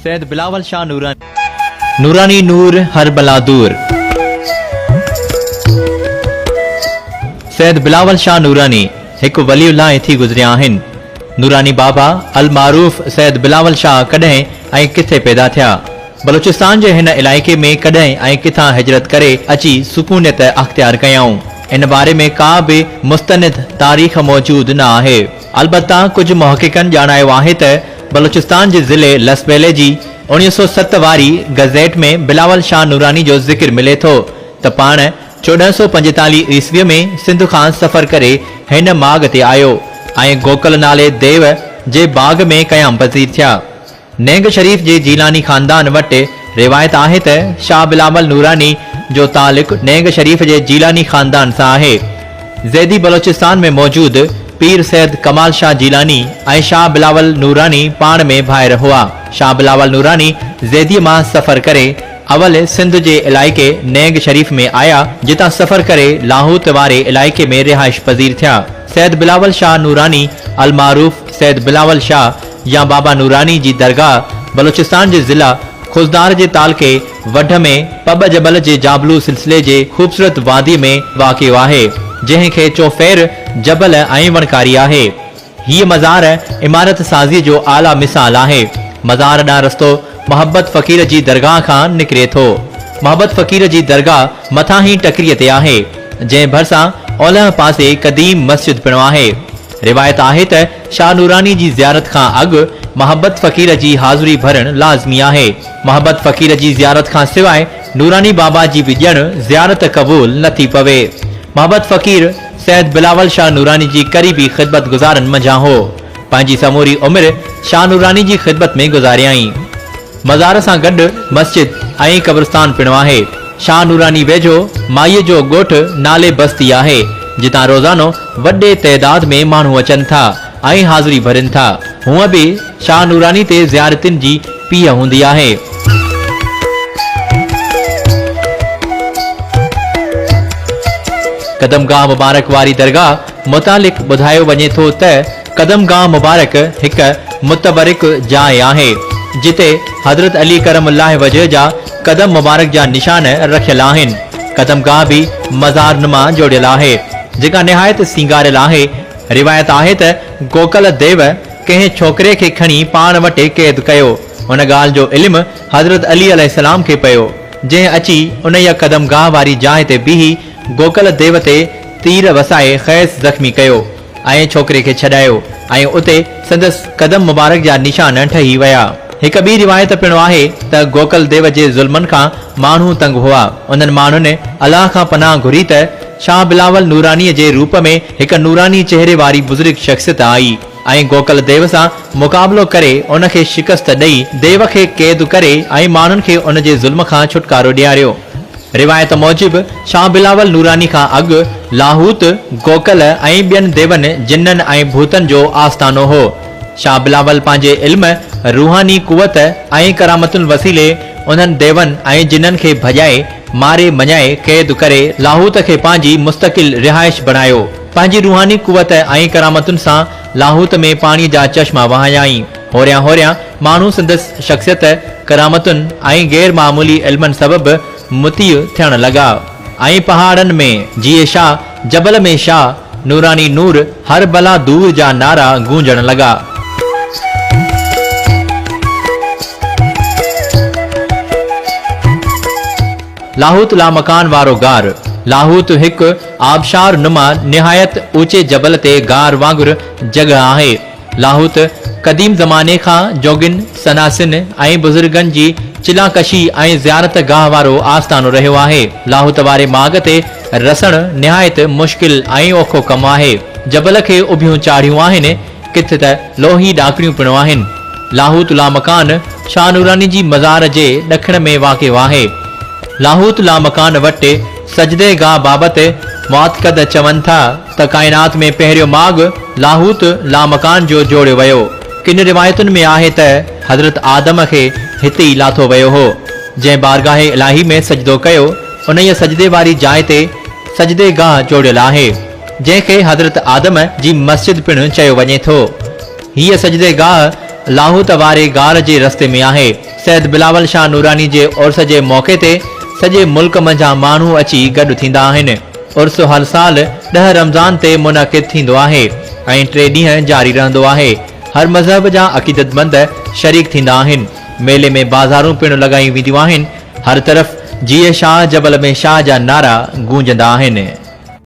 سيد بلاول شاهه نوراني. نوراني نور هر بلا دور. سيد بلاول شاهه نوراني هڪ ولي الله ٿي گذريا آهن. نوراني بابا المعروف سيد بلاول شاهه ڪڏهن ۽ ڪٿي پيدا ٿيا؟ بلوچستان جي هن علائقي ۾ ڪڏهن ۽ ڪٿان هجرت ڪري اچي سڪونيت اختيار ڪيائون؟ ان باري ۾ ڪا به مستند تاريخ موجود نه آهي. البته ڪجهه محققن ڄاڻايو آهي ته بلوچستان جي ضلعي لسٻيلي جي 1907 واري گزيٽ ۾ بلاول شاهه نوراني جو ذڪر ملي ٿو ته پاڻ 1445 عيسويء ۾ سنڌ کان سفر ڪري هن ماڳ تي آيو ۽ گوڪل نالي ديو جي باغ ۾ قيام پذير ٿيا. نينگ شريف جي جيلاني خاندان وٽ روايت آهي ته شاهه بلاول نوراني جو تعلق نينگ شريف جي جيلاني خاندان سان آهي. زيدي بلوچستان ۾ موجود پير سيد ڪمال شاهه جيلاني ۽ شاهه بلاول نوراني پاڻ ۾ ڀائر هئا. شاهه بلاول نوراني زيديء مان سفر ڪري اول سنڌ جي علائقي نينگ شريف ۾ آيا، جتان سفر ڪري لاهوت واري علائقي ۾ رهائش پذير ٿيا. سيد بلاول شاهه نوراني المعروف سيد بلاول شاهه يا بابا نوراني جي درگاهه بلوچستان جي ضلع خضدار جي تعلقي وڍ ۾ پٻ جبل جي جابلو سلسلي جي خوبصورت وادي ۾ واقع آهي، جنهن کي چوڦير جبل ۽ وڻڪاري آهي. هيء مزار عمارت سازيء جو اعليٰ مثال آهي. مزار ڏانهن رستو محبت فقير جي درگاهه کان نڪري ٿو. محبت فقير جي درگاهه مٿاهين ٽڪريء تي آهي، جنهن ڀرسان اولهه پاسي قديم مسجد پڻ آهي. روايت آهي ته شاهه نوراني جي زيارت کان اڳ محبت فقير جي حاضري ڀرڻ لازمي آهي. محبت فقير جي زيارت کان سواء نوراني بابا جي به ڄڻ زيارت قبول نه ٿي پوي. محبت فقير سيد بلاول شاهه نوراني جي قريبي خدمت گذارن منجهان هو. پنهنجي سموري عمر شاهه نوراني جي خدمت ۾ گذاريائين. مزار سان گڏ مسجد ۽ قبرستان پڻ آهي. شاهه نوراني ويجهو مائيء جو ڳوٺ نالي بستي آهي، جتان روزانو وڏي تعداد ۾ ماڻهو اچن ٿا ۽ حاضري ڀرين ٿا. هونء به شاهه نوراني تي زيارتين جي پيهه هوندي آهي. قدم گاهه مبارڪ واري درگاهه متعلق ٻڌايو وڃي ٿو ته قدم گاهه مبارڪ هڪ متبرڪ جاء آهي، جتي حضرت علي ڪرم الله وجهه جا قدم مبارڪ جا نشان رکيل آهن. قدم گاهه به مزار نما جوڙيل آهي، جيڪا نهايت سينگاريل آهي. روايت آهي ته گوڪل ديو ڪنهن ڇوڪري کي کڻي پاڻ وٽ قيد ڪيو. ان ڳالهه جو علم حضرت علي عليه السلام کي پيو، جنهن اچي انهيء قدم گاهه واري جاء تي بيهي گوڪل ديو تي تير وسائي کيس زخمي ڪيو ۽ ڇوڪري کي ڇڏايو ۽ اتي سندس قدم مبارڪ جا نشان ٺهي ويا. هڪ ٻي روايت پڻ آهي ته گوڪل ديو جي ظلمن کان ماڻهو تنگ هئا. انهن ماڻهن الله کان پناهه گهري ته شاهه بلاول نورانيء جي روپ ۾ هڪ نوراني چهري واري بزرگ شخصيت آئي ۽ گوڪل ديو سان مقابلو ڪري ان کي شڪست ڏئي ديو کي قيد ڪري ۽ ماڻهن کي ان جي ظلم کان ڇوٽڪارو ڏياريو. روايت موجب شاهه بلاول نوراني کان اڳ لاهوت، گوڪل ۽ ٻين ديون، جنن ۽ ڀوتن جو آستانو هو. شاهه بلاول پنهنجي علم، روحاني قوت ۽ ڪرامتن وسيلي انهن ديون ۽ جنن کي ڀڄائي، ماري مڃائي قيد ڪري لاهوت کي پنهنجي مستقل رهائش بڻايو. پنهنجي روحاني قوت ۽ ڪرامتن سان لاهوت ۾ پاڻيء جا چشما وهايائين. هوريان هوريان ماڻهو سندس شخصيت، ڪرامتن ۽ غير معمولي علمن سبب مطيع ٿيڻ لڳا ۽ پهاڙن ۾ جيئي شاهه، جبل ۾ شاهه، نوراني نور، هر بلا دور جا نعرا گونجڻ لڳا. لاهوت لامڪان وارو غار، لاهوت هڪ آبشار نما نهايت اوچي جبل تي غار وانگر جڳهه آهي. لاهوت قديم زماني کان جوڳين، سناسين ۽ بزرگن جي چلا ڪشي ۽ زيارت گاهه وارو آستانو رهيو آهي. لاهوت واري ماڳ تي رسڻ نهايت مشڪل ۽ اوکو ڪم آهي. جبل کي اڀيون چاڙهيون آهن، ڪٿ ته لوهي ڏاڪڻيون پڻ آهن. لاهوت لامڪان شاهه نوراني جي مزار جي ڏکڻ ۾ واقع آهي. لاهوت لامڪان وٽ سجدي گاهه بابت معتقد چون ٿا ته ڪائنات ۾ پهريون ماڳ لاهوت لامڪان جو جوڙيو ويو. ڪن روايتن ۾ آهي ته حضرت آدم کي هتي ئي لاٿو ويو هو. جنهن بارگاهه الاهي ۾ سجدو ڪيو، انهيء سجدي واري جاء تي سجدي گاهه جوڙيل آهي، جنهن کي حضرت آدم جي مسجد پڻ چيو وڃي ٿو. هيء سجدي گاهه لاهوت واري غار جي رستي ۾ آهي. سيد بلاول شاهه نوراني جي عرس جي موقعي تي سڄي ملڪ منجهان ماڻهو اچي گڏ ٿيندا آهن. عرس هر سال ڏهه رمضان تي منعقد ٿيندو آهي ۽ ٽي ڏينهن جاري رهندو آهي. هر مذهب جا عقيدتمند شريڪ ٿيندا آهن. ميلي ۾ بازارون پڻ لڳايون وينديون آهن. هر طرف جيئي شاهه جبل ۾ شاهه جا نعرا گونجندا آهن.